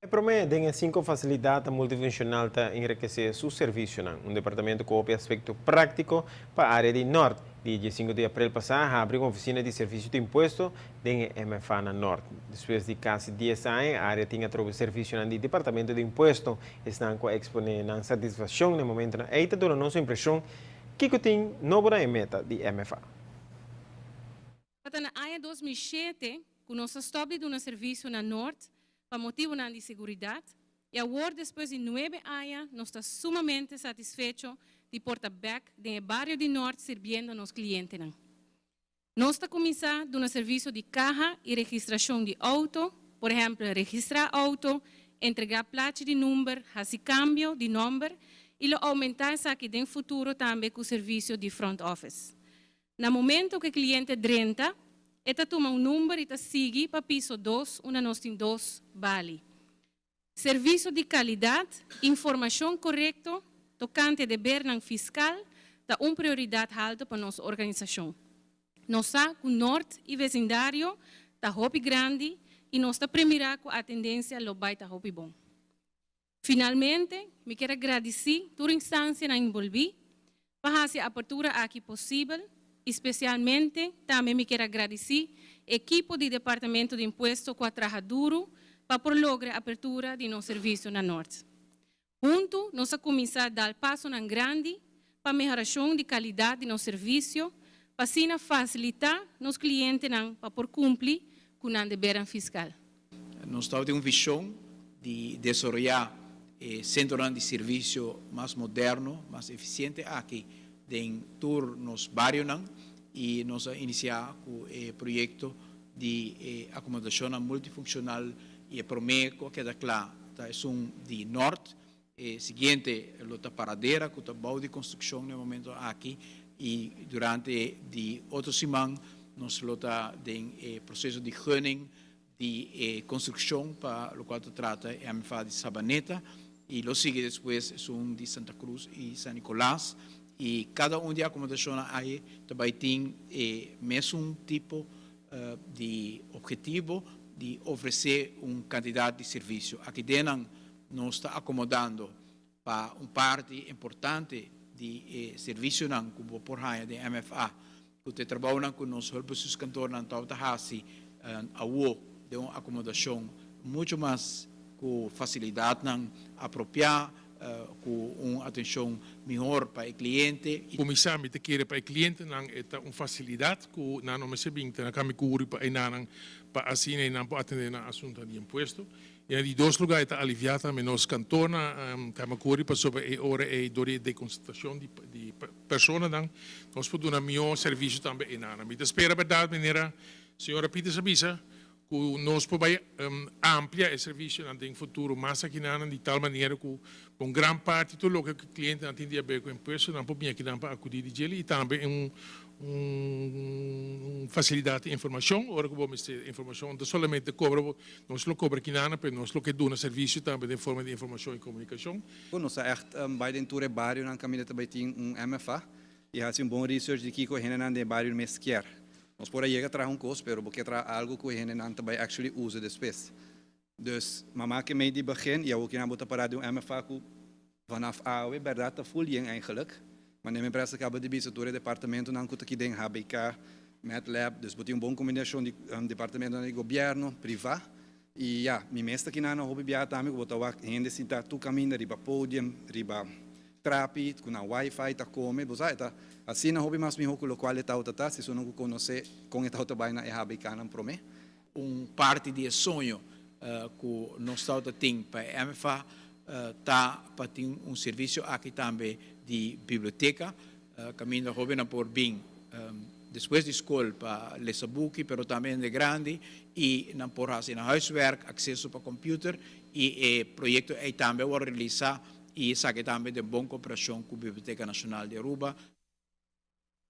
E prome den e 5 facilidad multifuncional ta enrikece su servicionan. Un departamento cu aspecto practico pa area di Noord. Dia 5 di april pasa, a habri un oficina di servicio di impuesto den MFA na Noord. Despues di casi 10 aña, e area tin otro servicio di departamento di impuesto. Esnan cu a expone nan satisfaccion na momento nan ey ta duna nos impresion cu tin nobo na meta di MFA. Na aña 2007, cu nos a stop di duna servicio na Noord, pa motibo di seguridad, y awor, despues di 9 aña, nos ta sumamente satisfecho di por ta back den bario di Noord sirbiendo nos clientenan. Nos ta cuminsa duna servicio di caha y registracion di auto, por ehempel, registra auto, entrega placa di number, haci cambio di number y lo aumenta esaki den futuro tambe cu servicio di front office. Na momento cu e cliente drenta, e ta tuma un number y ta sigui pa piso 2, unda nos tin dos bali. Servicio di calidad, informacion corecto, tocante deber fiscal, ta un prioridad halto pa nos organisacion. Nos sa cu Noord y vecindario ta hopi grandi y nos ta premira cu e tendencia lo bay ta hopi bon. Finalmente, mi kier gradici tur instancia envolvi pa haci e apertura aki posibel. Especialmente tambe mi kier gradici ekipo di Departamento di Impuesto cu a traha duro pa por logra e apertura di nos servicio na Noord. Hunto, nos a cuminsa dal paso grandi pa mehoracion di calidad di nos servicio, pa asina facilita nos clientenan pa por cumpli cu e deber fiscal. Nos tin un vision di desaroya centro di servicio mas moderno, mas eficiente aki den tur nos bario y nos a inicia cu e proyecto di acomodacion multifuncional y e prome cu a keda cla ta esun di Noord. E siguiente lo ta Paradera, cu ta di construccion na e momento aki y durante di otro siman nos lo ta den proceso di gunning di construccion pa loke ta trata MFA di Sabaneta y lo sigui despues esun di Santa Cruz y San Nicolas y cada un di acomodacion ey tambe tin mesun tipo di obhetivo di ofrece un cantidad di servicio. Aki den nos ta acomodando pa un parti importante di servicio cu por haya di MFA, cu ta traha cu nos hulpbestuurskantoor ta hasi awo di un acomodacion mucho mas cu facilidad apropia, cu un atencion miho pa e cliente. Cuminsa mi kier pa e clientenan ta un facilidad cu nan no mester bin na Camacuri pa nan pa asina nan por atende na asunto di impuesto. Y na di dos luga, ta alivia tambe nos kantoor na Camacuri pasobra e ora e dor di concentracion di personanan, nos por duna miho servicio tambe einan. Mi ta spera berdad, manera señora Peters a bisa, cu nos por amplia e servicio den futuro mas aki di tal manera cu un gran parti tur loke e clientenan tin di haber cu impuesto nan por bin aki pa acudi di dje y tambe un facilidad di informacion. Ora cu bo informacion no solamente cobra, nos lo cobra aki nan, pero nos lo kier duna servicio tambe den forma di informacion y comunicacion. Nos echt bay den tur bario nan caminda tambe tin un MFA y haci un bon research di kico hendenan den bario mes kier. Nos por yega traha un cos, pero bo kier traha algo cu hendenan tambe actually usa despues. Dus mama que mee die begin, ja, ook in bota para de un MFA ku vanaf AOW, berdad ta full yen eigenlijk. Maar neem empresa acaba de bisa tur departamento nan ku aki den HBK, MATLAB, dus bo tin un bon combinacion di departamento di gobierno, priva. Y ja, mi mes aki na hopi bia tambe ku bo ta wak hende sinta tur caminda riba podium, riba trapi, cu na wifi ta come, bo sa, ta asina hopi mas miho cu locual ta ta, si so no conoce con e ta bay na e HBK nan prome. Un parti di soño cu nos ta tin pa MFA ta pa tin un servicio aki tambe di biblioteca, caminda hoben por bin despues di scol pa lesa buki, pero tambe di grandi y nan por haci na huiswerk, acceso pa computer y e proyecto ey tambe a realisa y esaki tambe den bon cooperacion cu Biblioteca Nacional di Aruba.